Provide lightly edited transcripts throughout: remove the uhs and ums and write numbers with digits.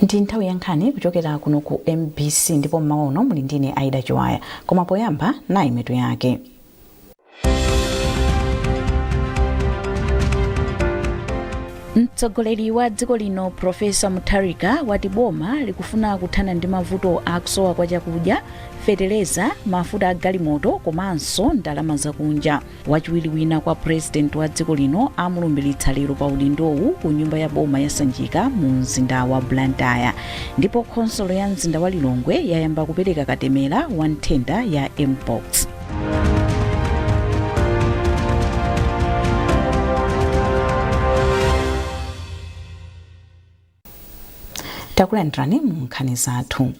Ndi nthawi ya nkhani kuchokera kuno ku MBC, ndipo mmawa uno muli ndine Aida Chiwaya. Koma poyamba, nayi mitu yake. Mtsogoleri wa dziko lino Profesa Mutharika wati boma likufuna kuthana ndi mavuto akusowa kwa chakudya, feteleza, mafuta a galimoto komanso ndalama zakunja. Wachiwiri wina kwa purezidenti wa dziko lino amulumbiritsa lero pa udindowu ku nyumba ya boma ya Sanjika mu mzinda wa Blantyre. Ndipo khonsolo ya mzinda wa Lilongwe yayamba kupereka katemera wa nthenda ya mpox. Takulandirani mu nkhani zathu.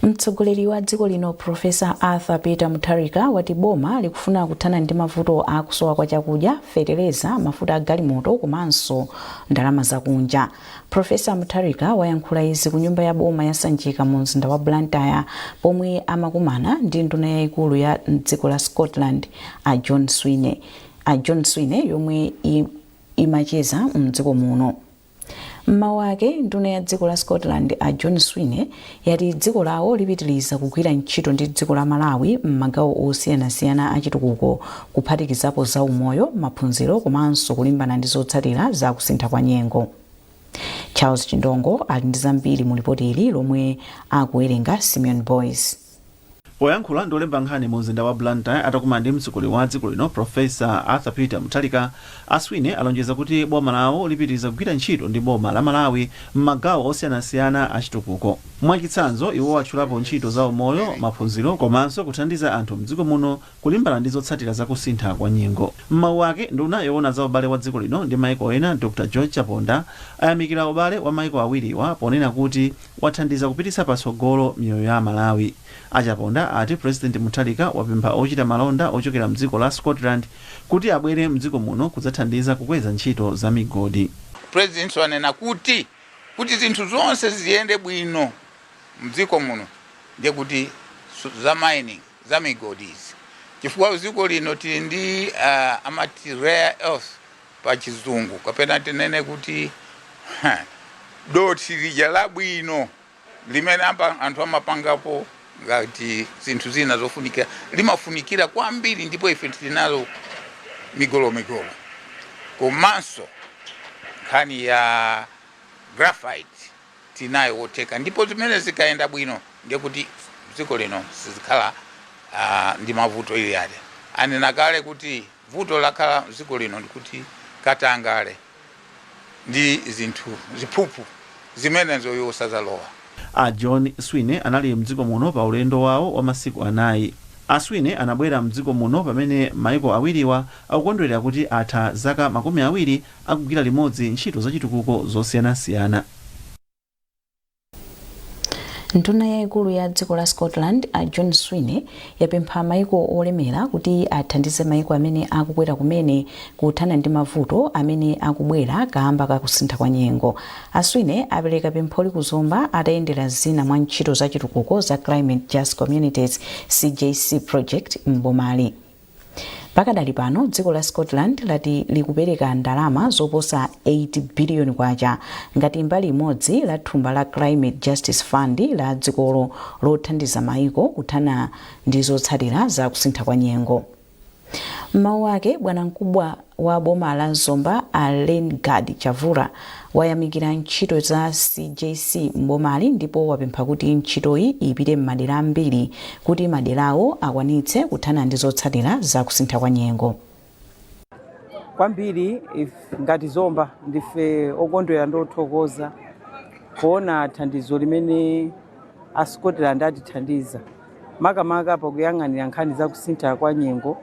Mtsogoleri wa dziko lino Profesa Arthur Peter Mutharika wati boma likufuna kuthana ndi mavuto akusowa kwa chakudya, feteleza, mafuta a galimoto komanso ndalama zakunja. Profesa Mutharika wayankhula izi ku nyumba ya boma ya Sanjika mu mzinda wa Blantyre pomwe amakumana ndi nduna yayikulu ya mdziko la Scotland a John Swinney yomwe imacheza mdziko muno. M'mawu ake, nduna ya dziko la Scotland a John Swinney yati dziko lawo lipitiliza kugwira ntchito ndi dziko la Malawi m'magawo osiyanasiyana a chitukuko, kuphatikizapo za umoyo, maphunziro komanso kulimbana ndi zotsatira za kusintha kwa nyengo. Charles Chindongo ali ndi zambiri mu lipoti ili lomwe akuwerenga Simeon Boys. Poyankhula ndi olemba nkhani mu mzinda wa Blantyre atakumana ndi mtsogoleri wa dziko lino Professor Arthur Peter Mutharika, a Swinney alonjeza kuti boma lawo lipitiriza kugwira ntchito ndi boma la Malawi m'magawo osiyanasiyana a chitukuko. Mwachitsanzo, iwo atchulapo ntchito za umoyo, maphunziro komanso kuthandiza anthu mdziko muno kulimbana ndi zotsatira za kusintha kwa nyengo. M'mawu ake, nduna yoona za ubale wa dziko lino ndi maiko ena Dr George Chaponda ayamikira ubale wa maiko awiriwa ponena kuti wathandiza kupititsa patsogolo miyoyo ya Amalawi. A Chaponda ati President Mutharika wapempha ochita malonda ochokera mdziko la Scotland kuti abwere mdziko muno kudzathandiza kukweza ntchito za migodi. President wanena kuti zinthu zonse ziyende bwino mdziko muno ndiye kuti za mining, za migodi izi, chifukwa dziko lino tili ndi amati rare earth pa chizungu, kapena tinene kuti dothi lija labwino limene anthu amapangapo ngati zinthu zina zofunikira, limafunikira kwambiri, ndipo ife tili nalo migolomigolo. Komanso nkhani ya graphite tinayo wotheka, ndipo zimene zikayenda bwino ndiye kuti dziko lino sizikhala ndi mavuto ili ade. Anena kale kuti vuto lakhala dziko lino ndikuti katangale ndi zinthu ziphuphu zimenezo iwo sazalowa. A John Swinney anali mdziko muno pa ulendo wawo wa masiku 4. A Swinney anabwera mdziko muno pamene maiko awiriwa akukondwerera kuti atha zaka 20 akugwira limodzi ntchito zachitukuko zosiyanasiyana. Nduna yayikulu ya dziko la Scotland a John Swinney yapempha maiko olemera kuti athandize maiko amene akukwera kumene kuthana ndi mavuto amene akubwera kamba kakusintha kwa nyengo. A Swinney apereka pempholi ku Zomba atayendera zina mwa ntchito za chitukuko za Climate Just Communities CJC project m'bomali. Pakadali pano dziko la Scotland lati likupereka ndalama zoposa 8 biliyoni kwacha ngati mbali imodzi la thumba la Climate Justice Fund la dzikolo lothandiza maiko kuthana ndi zotsatira za kusintha kwa nyengo. M'mawu ake, bwanamkubwa wa boma la Zomba a Lengard Chavura wayamikira ntchito za CJC m'bomali ndipo wapempha kuti ntchitoyi ipite m'madera ambiri kuti maderawo akwanitse kuthana ndi zotsatira za kusintha kwa nyengo. Kwambiri ngati Zomba ndife okondwera ndi othokoza kuona thandizo limene a Scotland atithandiza, makamaka pakuyang'anira nkhani za kusintha kwa nyengo,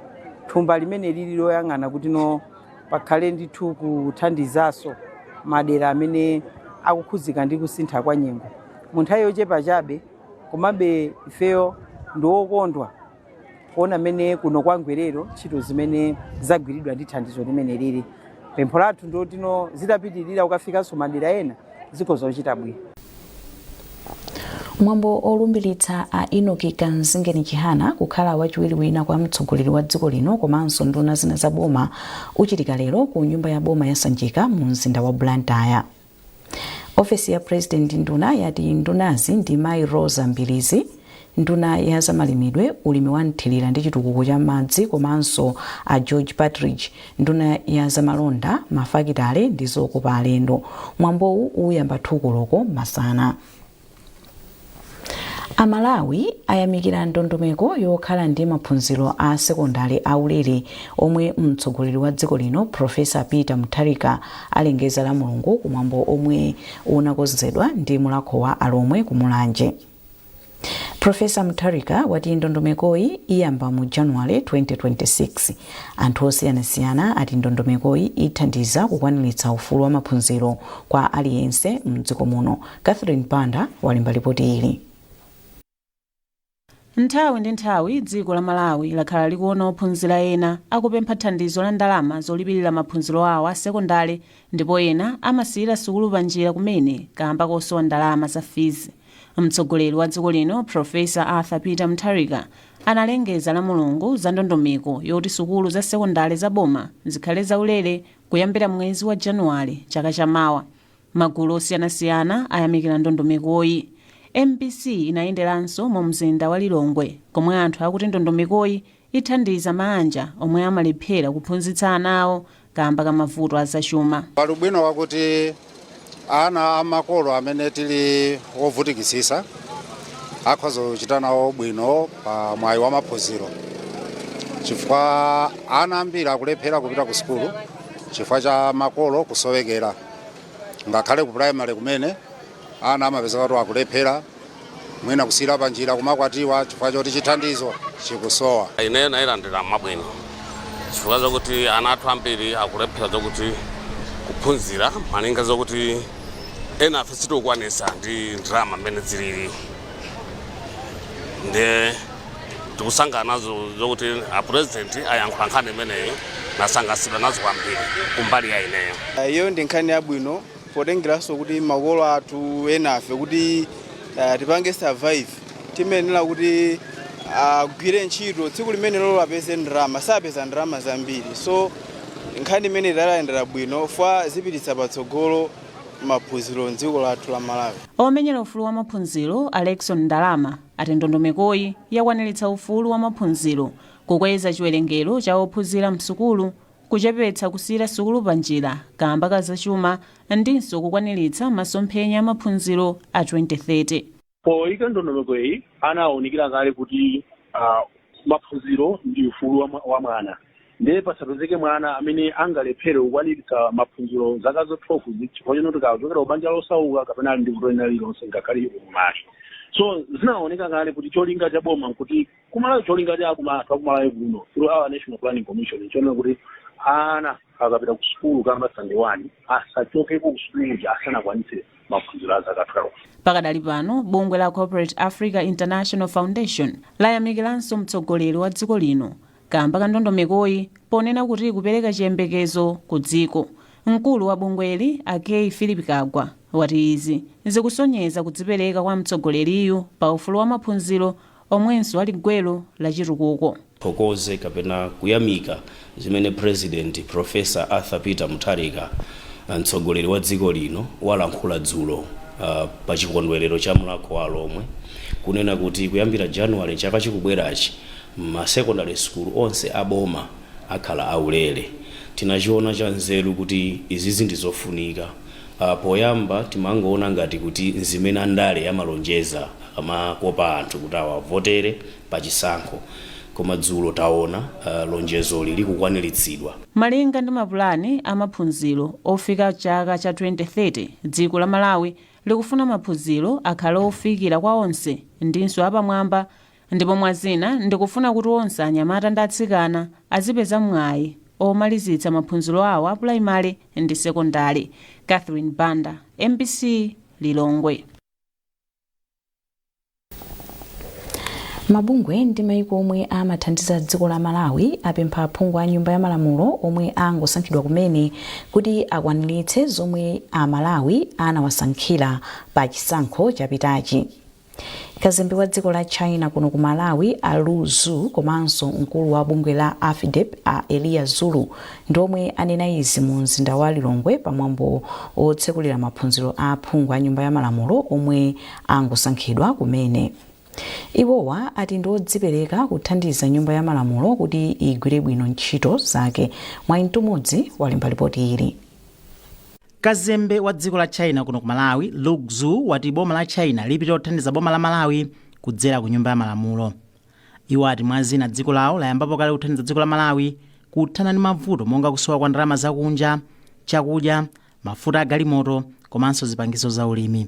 thumba limene lili loyang'ana kuti no pakhale ndithu kuthandizanso madera amene akukhuzika ndi kusintha kwa nyengo mu nthawi yochepa chabe. Komabe ifeyo ndi wokondwa kuona mmene kuno kwa Ngwerero ntchito zimene zagwiridwa ndi thandizo limene lili. Pempho lathu ndotino zitapitirira kukafikanso madera ena, zikhoza kuchita bwino. Mwambo olumbiritsa a Enoch Kamzingeni Chihana kukhala wachiwiri wina kwa mtsogoleri wa dziko lino komanso nduna zina za boma uchitika lero ku nyumba ya boma ya Sanjika mu mzinda wa Blantyre. Ofesi ya President nduna yati ndunazi ndi Mayi Roza Mbilizi, nduna ya zamalimidwe, ulimi wa mthirira ndi chitukuko cha madzi, komanso a George Partridge, nduna ya zamalonda, mafakitale ndi zokopa alendo. Mwambowu uyamba 2 koloko masana. Amalawi ayamikira ndondomeko yokhala ndi maphunziro a sekondari aulere omwe mtsogoleri wa dziko lino Profesa Peter Mutharika alengeza la Mulungu kumwambo omwe unakonzedwa ndi Mulakho wa Alomwe ku Mulanje. Profesa Mutharika wati ndondomekoyi iyamba mu January 2026. Anthu osiyanasiyana ati ndondomekoyi ithandiza kukwaniritsa ufulu wa maphunziro kwa aliyense mdziko muno. Catherine Panda walemba ripoti ili. Nthawi ndi nthawi dziko la Malawi lakhala likuona ophunzira ena akupempha thandizo la ndalama zolipirira maphunziro awo a sekondale, ndipo ena amasiyira sukulu panjira kumene kamba kosowa ndalama za fees. Mtsogoleri wa dziko lino Profesa Arthur Peter Mutharika analengeza la Mulungu za ndondomeko yoti sukulu za sekondale za boma zikhale zaulere kuyambira mwezi wa Januwale chaka chamawa. Magulu osiyanasiyana ayamikira ndondomekoyi. MBC inayenderanso mu mzinda wa Lilongwe komwe anthu akuti ndondomekoyi ithandiza maanja omwe amalephera kuphunzitsa ana awo kamba ka mavuto azachuma. Pali ubwino wakuti ana amakolo amene tili wovutikisisa akhoza kuchita nawo bwino pa mwayi wa maphunziro, chifukwa ana ambiri akulephera kupita ku sukulu chifukwa cha makolo kusowekera. Ngakhale ku primary kumene ana amapezeka kuti akulephera, mwina kusiyira panjira, kumakwatiwa chifukwa choti chithandizo chikusowa. Ineyo nayilandira mabwino chifukwa zokuti ana athu ambiri akulephera zokuti kuphunzira, malinga zokuti ena afe sitikukwanisa ndi ndalama mmene zilili, ndiye tikusangana nazo zokuti a President ayankhula nkhani imeneyi, nasangalatsidwa nazo kwambiri kumbali ya ineyo. Iyo ndi nkhani yabwino potengeranso kuti makolo athu enafe kuti tipange survive timayenera kuti agwire ntchito tsiku limene lolo apeze ndalama, sapeza ndalama zambiri. So nkhani imene italandira bwino fa zipititsa patsogolo maphunziro mdziko lathu la Malawi. Omenyera ufulu wa maphunziro Alexon Ndalama ati ndondomekoyi yakwaniritsa ufulu wa maphunziro, kukweza chiwerengero cha ophunzira msukulu, kuchepetsa kusiyira sukulu panjira kamba ka zachuma, ndinso kukwaniritsa masomphenya a maphunziro a 2030. Poyika ndondomeko iyi anawunikira kale kuti maphunziro ndi ufulu wa mwana, ndiye pasapezeke mwana amene angalephere kukwaniritsa maphunziro zaka za 12 chifukwa choti kachokera kubanja losauka kapena ali ndi vuto lina lililonse, ngakhale ulumali. So zinaoneka kale kuti cholinga cha boma nkuti kumalawi, cholinga cha anthu akumalawi kuno through our National Planning Commission chonena kuti ana akapita ku sukulu kamba standard 1 asachokeko ku sukulu asanakwanitse maphunziro a zaka 12. Pakadali pano bungwe la Corporate Africa International Foundation layamikiranso mtsogoleri wa dziko lino kamba ka ndondomekoyi, ponena kuti kupereka chiyembekezo ku dziko. Mkulu wa bungweli Akei Philip Kagwa wati izi zikusonyeza kudzipereka kwa mtsogoleriyu pa ufulu wa maphunziro omwenso ali gwero la chitukuko. Thokoze kapena kuyamika zimene President Professor Arthur Peter Mutharika, mtsogoleri wa dziko lino, walankhula dzulo pa chikondwerero cha Mulakho wa Alomwe, kunena kuti kuyambira January chaka chikubwerachi ma secondary school onse aboma akhala aulere. Tinachiona cha nzeru kuti izizi ndi zofunika. Poyamba timangoona ngati kuti zimene andale amalonjeza akamakopa anthu kuti awavotere pa chisankho, koma dzulo taona lonjezoli likukwaniritsidwa. Malinga ndi mapulani amaphunziro ofika chaka cha 2030, dziko la Malawi likufuna maphunziro akhale ofikira kwa onse ndinso apamwamba, ndipo mwazina ndikufuna kuti onse anyamata ndi atsikana azipeza mwayi omalizitsa maphunziro awo a pulaimali ndi sekondari. Catherine Banda, MBC, Lilongwe. Mabungwe ndi maiko omwe amathandiza dziko la Malawi apempha aphungu a Nyumba ya Malamulo omwe angosankhidwa kumene kuti akwaniritse zomwe Amalawi anawasankhira pa chisankho chapitachi. Kazembe wa dziko la China kuno ku Malawi a Lu Zhu komanso mkulu wa bungwe la AFIDEP a Eliya Zulu ndi omwe anena izi mu mzinda wa Lilongwe pamwambo otsekulira maphunziro a aphungu a nyumba ya malamulo omwe angosankhidwa kumene. Iwowa ati ndi odzipereka kuthandiza nyumba ya malamulo kuti igwire bwino ntchito zake. Mwayi Mtumodzi walemba lipoti ili. Kazembe wa dziko la China kuno ku Malawi Lu Xu wati boma la China lipitiriza kuthandiza boma la Malawi kudzera ku nyumba ya malamulo. Iwo ati mwa zina dziko lawo layambapo kale kuthandiza dziko la Malawi kuthana ndi mavuto monga kusowa kwa ndalama zakunja, chakudya, mafuta a galimoto komanso zipangizo za ulimi.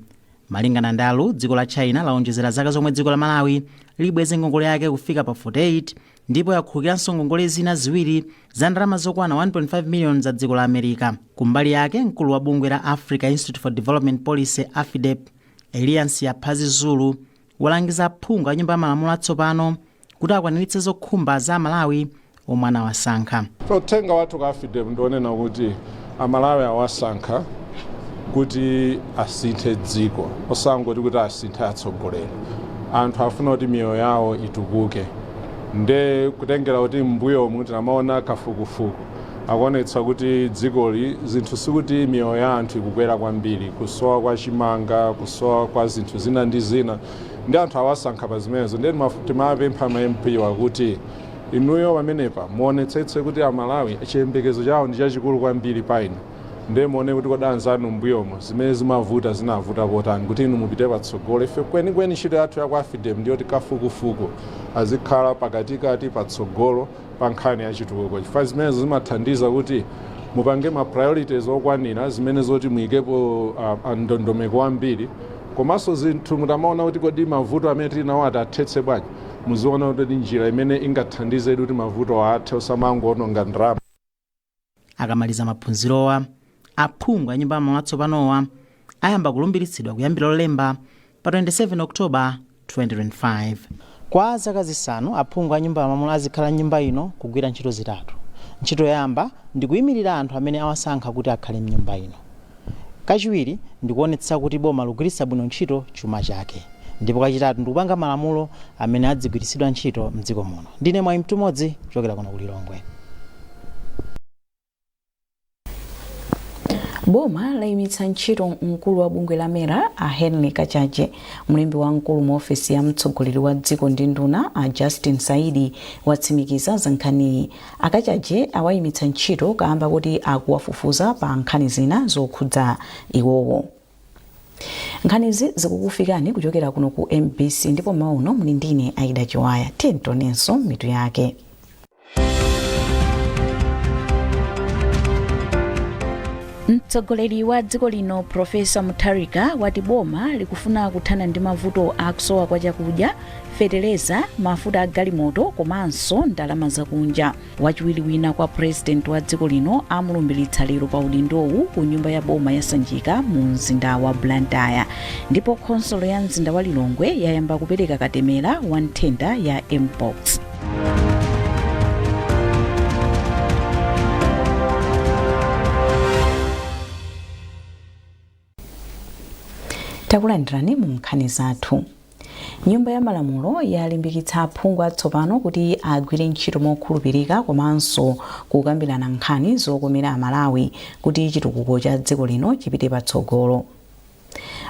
Malingana ndi a Lu, dziko la China laonjezera zaka zomwe dziko la Malawi libweze ngongole yake kufika pa 48 ndipo yakhululukiranso ngongole zina ziwiri za ndalama zokwana 1.5 million za dziko la America. Kumbali yake, mkulu wa bungwe la Africa Institute for Development Policy, AFIDEP, Eliya Msiyaphazi Zulu walangiza aphungu a nyumba ya malamulo atsopano kuti akwaniritse zokhumba za Amalawi omwe anawasankha. Uthenga wathu ku AFIDEP ndionena kuti Amalawi awasankha kuti asinthe dziko, osangoti kuti asinthe atsogoleri. Anthu afuna kuti miyoyo yawo itukuke, nde kutengera kuti m'mbuyomu tinamaona kafukufuku akuonetsa kuti dzikoli zinthu sikuti miyoyo ya anthu ikukwera kwambiri, kusowa kwa chimanga, kusowa kwa zinthu zina ndi zina, ndi anthu awasankha pa zimenezo. Ndiye timapempha ma MP wakuti inuyo pamenepa muonetsetse kuti Amalawi chiyembekezo chawo ndi chachikulu kwambiri pa inu, ndiye muone kuti kodi anzanu m'mbuyomo zimene zimavuta zinavuta kotani kuti inu mupite patsogolo. Ife kwenikweni ntchito yathu ya ku AFIDEP ndiyoti kafukufuku azikhala pakatikati patsogolo pa nkhani ya chitukuko, chifukwa zimenezo zimathandiza kuti mupange ma priorities okwanira zimene zoti muyikepo ndondomeko wambiri, komanso zinthu mutamaona kuti kodi mavuto amene tili nawo atathetse bwanji, muziona kuti njira imene ingathandize kuti mavuto athe, osamangoononga ndalama. Akamaliza maphunzirowa, aphungu a nyumba ya malamulo atsopanowa ayamba kulumbiritsidwa kuyambira Lolemba pa 27 October 2025. Kwa zaka zisanu, aphungu a nyumba ya malamulo azikhala m'nyumba ino kugwira ntchito zitatu. Ntchito yoyamba ndi kuyimirira anthu amene awasankha kuti akhale m'nyumba ino. Kachiwiri ndi kuonetsetsa kuti boma likugwiritsa bwino ntchito chuma chake. Ndipo kachitatu ndi kupanga malamulo amene adzigwiritsidwa ntchito m'dziko muno. Ndine Mwayi Mtumodzi kuchokera kuno ku Lilongwe. Boma layimitsa ntchito mkulu wa bungwe la MERA a Henry Kachaje. Mlembi wamkulu mu ofesi ya mtsogoleri wa dziko ndi nduna a Justin Saidi watsimikiza za nkhaniyi. A Kachaje awayimitsa ntchito kaamba kuti akuwafufuza pa nkhani zina zokhudza iwowo. Nkhanizi zikukufikani kuchokera kuno ku MBC ndipo mmawa uno muli ndine Aida Chiwaya. Tiyeni tionenso mitu yake. Mtsogoleri wa dziko lino Profesa Mutharika wati boma likufuna kuthana ndi mavuto akusowa kwa chakudya, feteleza, mafuta a galimoto komanso ndalama zakunja. Wachiwiri wina kwa purezidenti wa dziko lino amulumbiritsa lero pa udindowu ku nyumba ya boma ya Sanjika mu mzinda wa Blantyre. Ndipo khonsolo ya mzinda wa Lilongwe yayamba kupereka katemera wa nthenda ya mpox. Takulandirani mu nkhani zathu. Nyumba ya Malamulo yalimbikitsa aphungu atsopano kuti agwire ntchito mokhulupirika komanso kukambirana nkhani zokomera Amalawi kuti chitukuko cha dziko lino chipite patsogolo.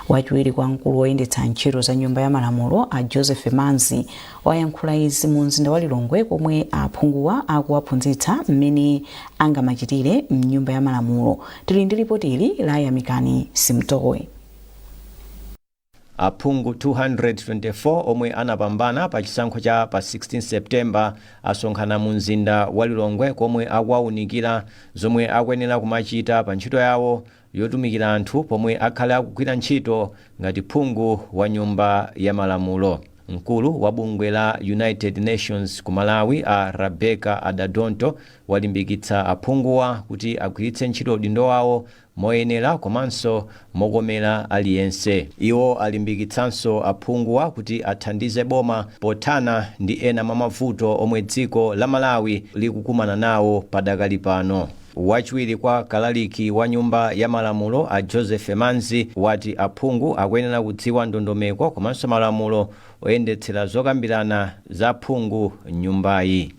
Wachiwiri kwa mkulu woyendetsa ntchito za Nyumba ya Malamulo a Joseph Manzi wayankhula izi mu mzinda wa Lilongwe komwe aphunguwa akuwaphunzitsa mmene angamachitire mnyumba ya Malamulo. Tili ndi lipoti ili la Yamikani Simtowe. Aphungu 224 omwe anapambana pa chisankho cha pa 16 September asonkhana mu mzinda wa Lilongwe komwe akuwaunikira zomwe akuyenera kumachita pa ntchito yawo yotumikira anthu pomwe akhale akugwira ntchito ngati phungu wa nyumba ya malamulo. Mkulu wa bungwe la United Nations ku Malawi a Rebecca Adadonto walimbikitsa aphunguwa kuti agwiritse ntchito udindo wawo moyenera komanso mokomera aliyense. Iwo alimbikitsanso aphunguwa kuti athandize boma pothana ndi ena mwa mavuto omwe dziko la Malawi likukumana nawo padakali pano. Wachiwiri kwa kalaliki wa Nyumba ya Malamulo a Joseph Manzi wati aphungu akuyenera kudziwa ndondomeko komanso malamulo oyendetsera zokambirana za phungu nyumbayi.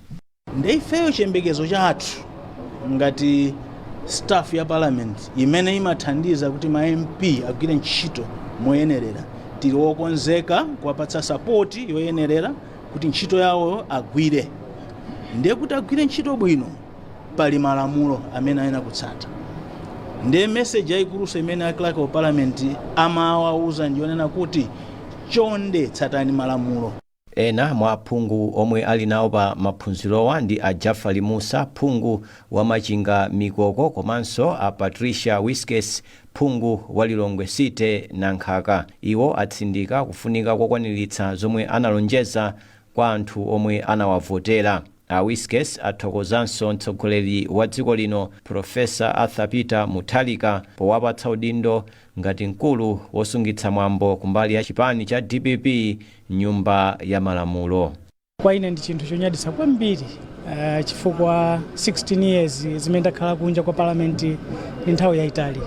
Nde ifeyo chiyembekezo chathu ngati staff ya Parliament imene imathandiza kuti ma MP agwire ntchito moyenerera, tili wokonzeka kuwapatsa support yoyenerera kuti ntchito yawo agwire. Ndiye kuti agwire ntchito bwino, pali malamulo amene ayenera kutsata. Ndiye message yayikuluso imene a Clerk of Parliament amawauza ndiyonena kuti chonde tsatani malamulo. Ena mwa aphungu omwe ali nawo pa maphunzirowa ndi a Jafali Musa, phungu wa Machinga Mikoko, komanso a Patricia Wiskes, phungu wa Lilongwe City Nankhaka. Iwo atsindika kufunika kokwaniritsa zomwe analonjeza kwa anthu omwe anawavotera. A Wiskes athokozanso mtsogoleri wa dziko lino Professor Arthur Peter Mutharika powapatsa udindo ngati mkulu wosungitsa mwambo kumbali ya chipani cha DPP Nyumba ya Malamulo. Kwa ine ndi chinthu chonyaditsa kwambiri, chifukwa 16 years zimene ndakhala kunja kwa Parliament ndi nthawi yayitali.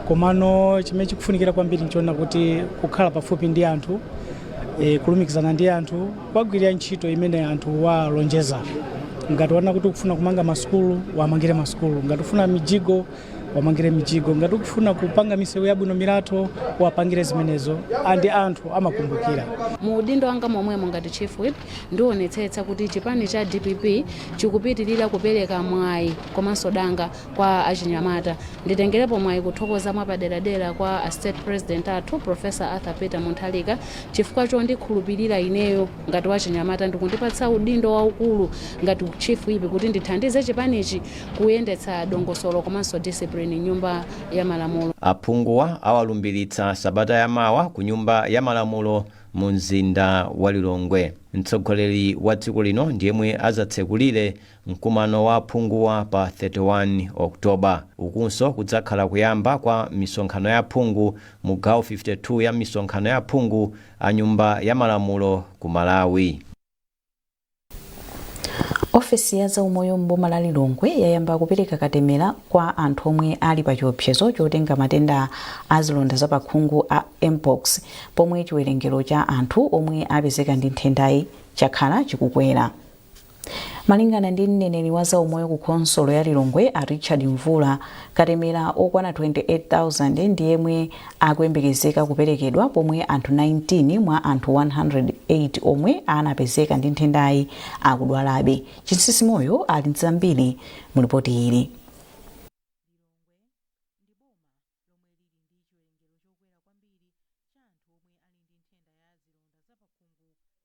Komano chimene chikufunikira kwambiri nchoona kuti kukhala pafupi ndi anthu, kulumikizana ndi anthu, kuwagwirira ntchito imene anthu walonjeza. Ngati wana kuti ukufuna kumanga masukulu, wamangire masukulu. Ngati ufuna mijigo, wamangire mijigo. Ngati ukufuna kupanga misewu yabwino, milatho, wapangire zimenezo, andi anthu amakumbukira. Mu udindo wanga momwemo ngati Chief Whip, ndionetsetsa kuti chipani cha DPP chikupitirira kupereka mwayi komanso danga kwa achinyamata. Nditengerepo mwayi kuthokoza mwapaderadera kwa a State President athu, Professor Arthur Peter Mutharika, chifukwa chondikhulupirira ineyo ngati wachinyamata ndikundipatsa udindo waukulu ngati Chief Whip kuti ndithandize chipanichi kuyendetsa dongosolo komanso discipline Nyumba ya Malamulo. Aphunguwa awalumbiritsa sabata yamawa ku Nyumba ya Malamulo mu mzinda wa Lilongwe. Mtsogoleri wa dziko lino ndiyemwe azatsekulire mkumano wa aphunguwa pa 31 Oktoba. Ukunso kudzakhala kuyamba kwa misonkhano ya aphungu mu gawo 52 ya misonkhano ya aphungu a Nyumba ya Malamulo ku Malawi. Ofesi ya zaumoyo m'boma la Lilongwe yayamba kupereka katemera kwa anthu omwe ali pa chiopsezo chotenga matenda a zilonda zapakhungu a Mpox, pomwe chiwerengero cha anthu omwe apezeka ndi nthendayi chakhala chikukwera. Malingana ndi mneneri wa zaumoyo ku khonsolo ya Lilongwe a Richard Mvula, katemera okwana 28,000 ndi yemwe akuyembekezeka kuperekedwa, pomwe anthu 19 mwa anthu 108 omwe anapezeka ndi nthendayi akudwalabe. Chinsinsi Moyo ali ndi zambiri mu ripoti ili.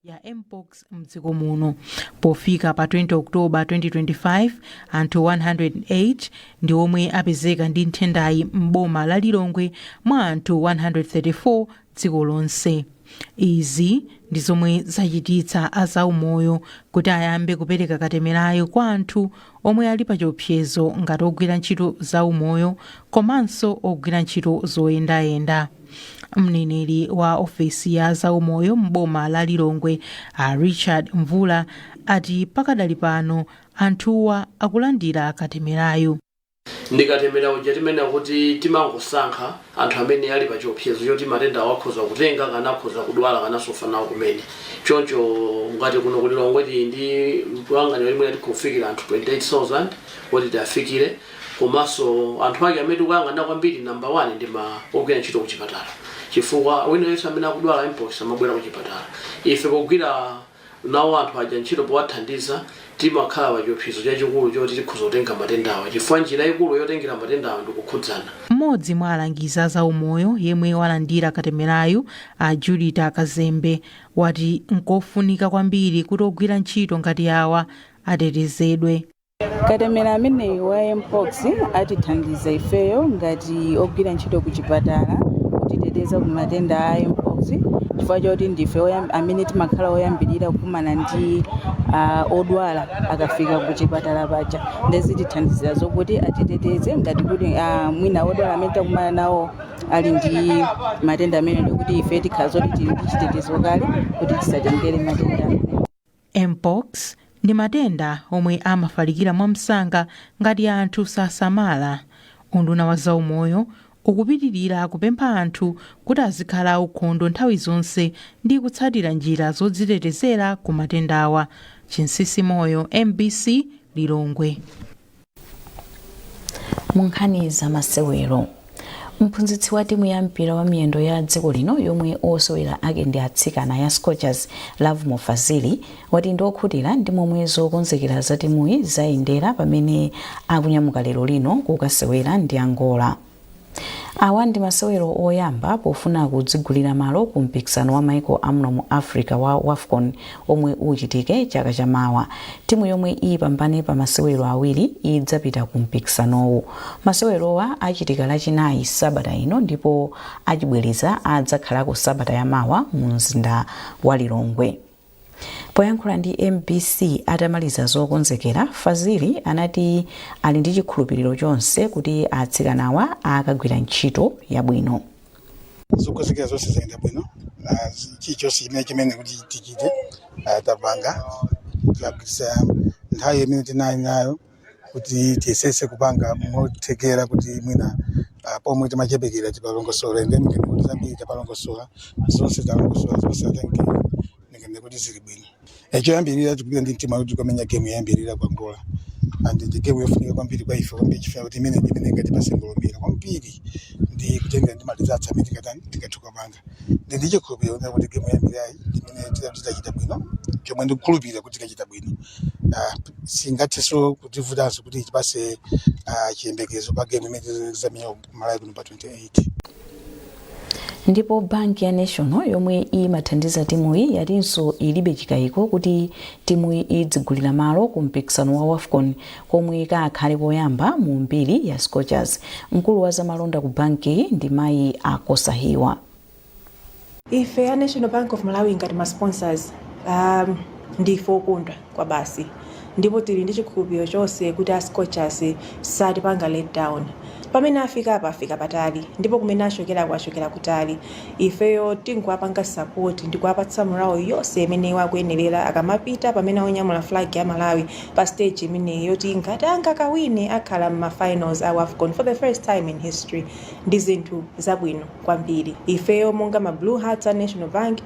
Ya Mpox mdziko muno, pofika pa 20 Oktoba 2025, anthu 108 ndi omwe apezeka ndi nthendayi m'boma la Lilongwe mwa anthu 134 dziko lonse. Izi ndi zomwe zachititsa azaumoyo kuti ayambe kupereka katemerayo kwa anthu omwe ali pa chiopsezo ngati ogwira ntchito zaumoyo komanso ogwira ntchito zoyendayenda. Mneneri wa ofesi ya zaumoyo m'boma la Lilongwe a Richard Mvula ati pakadali pano anthuwa akulandira katemerayo. Ndi katemera uja timene kuti timangosankha anthu amene ali pa chiopsezo choti matenda awo akhoza kutenga kana akhoza kudwala kana sofa nawo kumene. Choncho ngati kuno ku Lilongwe tili ndi kuyang'anira limwe tikufikira anthu 28,000 kuti tiafikire, komanso anthu ake amene tikuyang'ana kwambiri, number 1 ndi ma ogwira ntchito kuchipatala, chifukwa wina yense amene akudwala Mpox amabwera kuchipatala. Ife pogwira nawo anthu aja ntchito, powathandiza, timakhala pa chiopsezo chachikulu choti tikhoza kutenga matendawa, chifukwa njira ikulu yotengera matendawa ndi kukhudzana. Mmodzi mwa alangizi a zaumoyo yemwe walandira katemerayu, a Julita Kazembe, wati nkofunika kwambiri kuti ogwira ntchito ngati awa atetezedwe. Katemera ameneyi wa Mpox atithandiza ifeyo ngati ogwira ntchito ku chipatala kutiteteza ku matenda a Mpox, chifukwa choti ndife amene timakhala oyambirira kukumana ndi odwala akafika ku chipatala paja. Ndezitithandizira zokuti atiteteze ngati kuti mwina odwala amene takumana nawo ali ndi matenda amene, ndikuti ife tikhala zoti tili ndi chitetezo kale kuti tisatengere matenda amene. Mpox Ndi matenda omwe amafalikira mwamsanga ngati anthu sasamala. Unduna wa zaumoyo ukupitirira kupempha anthu kuti azikhala aukhondo nthawi zonse ndi kutsatira njira zodzitetezera ku matendawa. Chinsisi Moyo, MBC, Lilongwe. Mu nkhani za masewero, mphunzitsi wa timu ya mpira wa miyendo ya dziko lino yomwe osewera ake ndi atsikana ya Scorchers, Lovemore Fazili, wati ndi okhutira ndi momwe zokonzekera za timuyi zayendera pamene akunyamuka lero lino kukasewera ndi Angola. Awa ndi masewero oyamba pofuna kudzigulira malo ku mpikisano wa maiko amuno mu Africa wa WAFCON omwe uchitike chaka cha mawa. Timu yomwe ipambane pa masewero awiri idzapita ku mpikisanowu. Masewerowa achitika lachinayi sabata ino ndipo achibwereza adzakhalako sabata ya mawa mu mzinda wa Lilongwe. Poyankhula ndi MBC atamaliza zokonzekera, Fazili anati ali ndi chikhulupiriro chonse kuti atsikanawa akagwira ntchito yabwino. Zokonzekera zonse zayenda bwino. Chilichonse chimene kuti tichite tapanga, tagwiritsa nthawi imene tinali nayo kuti tiyesese kupanga mothekera kuti mwina pomwe timachepekera tipalongosole. Then ngati kuti zambiri tapalongosola, zonse talongosola zonse, I think ndingene kuti zili bwino. Choyambirira tikupita ndi mtima kuti tikamenya game yoyambirira ku Angola, and ndi game yofunika kwambiri kwa ife kwambiri, chifukwa kuti imene ndi imene ingatipase ngolomera kwambiri ndi kutenga ndi ma results amene tikatani tikatha kupanga. Ndi chikhulupiriro kuti game yoyambirirayi imene titachita bwino, chomwe ndikukhulupirira kuti tikachita bwino, singathenso kutivutanso kuti tipase chiyembekezo pa game imene tizamenya ku Malawi kuno pa 28. Ndipo banki ya National yomwe imathandiza timuyi yatinso ilibe chikayiko kuti timuyi idzigulira malo ku mpikisano wa WAFCON komwe kakhale koyamba mu mbiri ya Scorchers. Mkulu wa zamalonda ku bankiyi ndi mayi Akosahiwa. Ife a National Bank of Malawi ngati ma sponsors ndife okondwa kwa basi, ndipo tili ndi chikhulupiriro chonse kuti a Scorchers satipanga let down. Pamene afika apa, afika patali, ndipo kumene achokerako, achokera kutali. Ifeyo tinkuwapanga support ndi kuwapatsa morale yonse imene iwo akuyenerera akamapita pamene akunyamula flag ya Malawi pa stage imeneyi, yoti ngati angakawine akhala m'ma finals a WAFCON for the first time in history. Ndi zinthu zabwino kwambiri. Ifeyo monga ma Blue Hearts a National Bank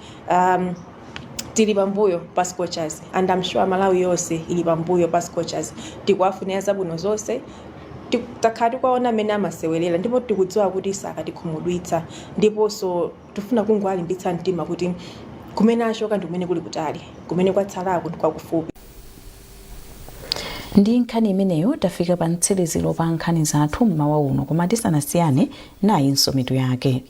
tili pambuyo pa Scorchers, and I'm sure Malawi yonse ili pambuyo pa Scorchers. Tikuwafunira zabwino zonse. Takhala tikuwaona amene amasewerera ndipo tikudziwa kuti sakatikhumudwitsa, ndiponso tifuna kungowalimbitsa mtima kuti kumene achoka ndi kumene kuli kutali, kumene kwatsalako ndi kwakufupi. Ndi nkhani imeneyo tafika pa mtsiriziro pa nkhani zathu mmawa uno, koma tisanasiyane, nayinso mitu yake.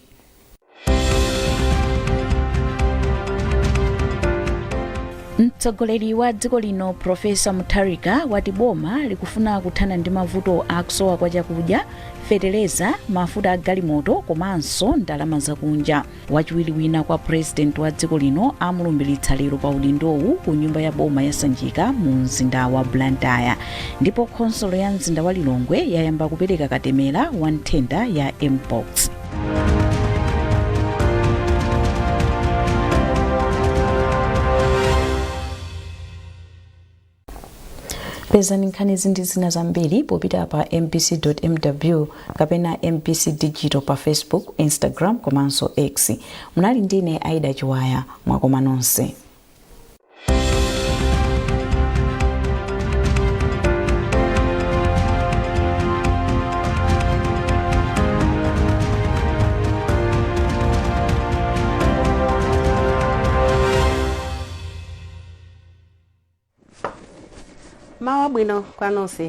Mtsogoleri wa dziko lino Profesa Mutharika wati boma likufuna kuthana ndi mavuto akusowa kwa chakudya, feteleza, mafuta a galimoto komanso ndalama zakunja. Wachiwiri wina kwa purezidenti wa dziko lino amulumbiritsa lero pa udindowu ku nyumba ya boma ya Sanjika mu mzinda wa Blantyre. Ndipo khonsolo ya mzinda wa Lilongwe yayamba kupereka katemera wa nthenda ya mpox. Pezani nkhanizi ndi zina zambiri popita pa mbc.mw kapena MBC Digital pa Facebook, Instagram komanso X. Munali ndine Aida Chiwaya. Mwakoma nonse. Mawa bwino kwa nonse.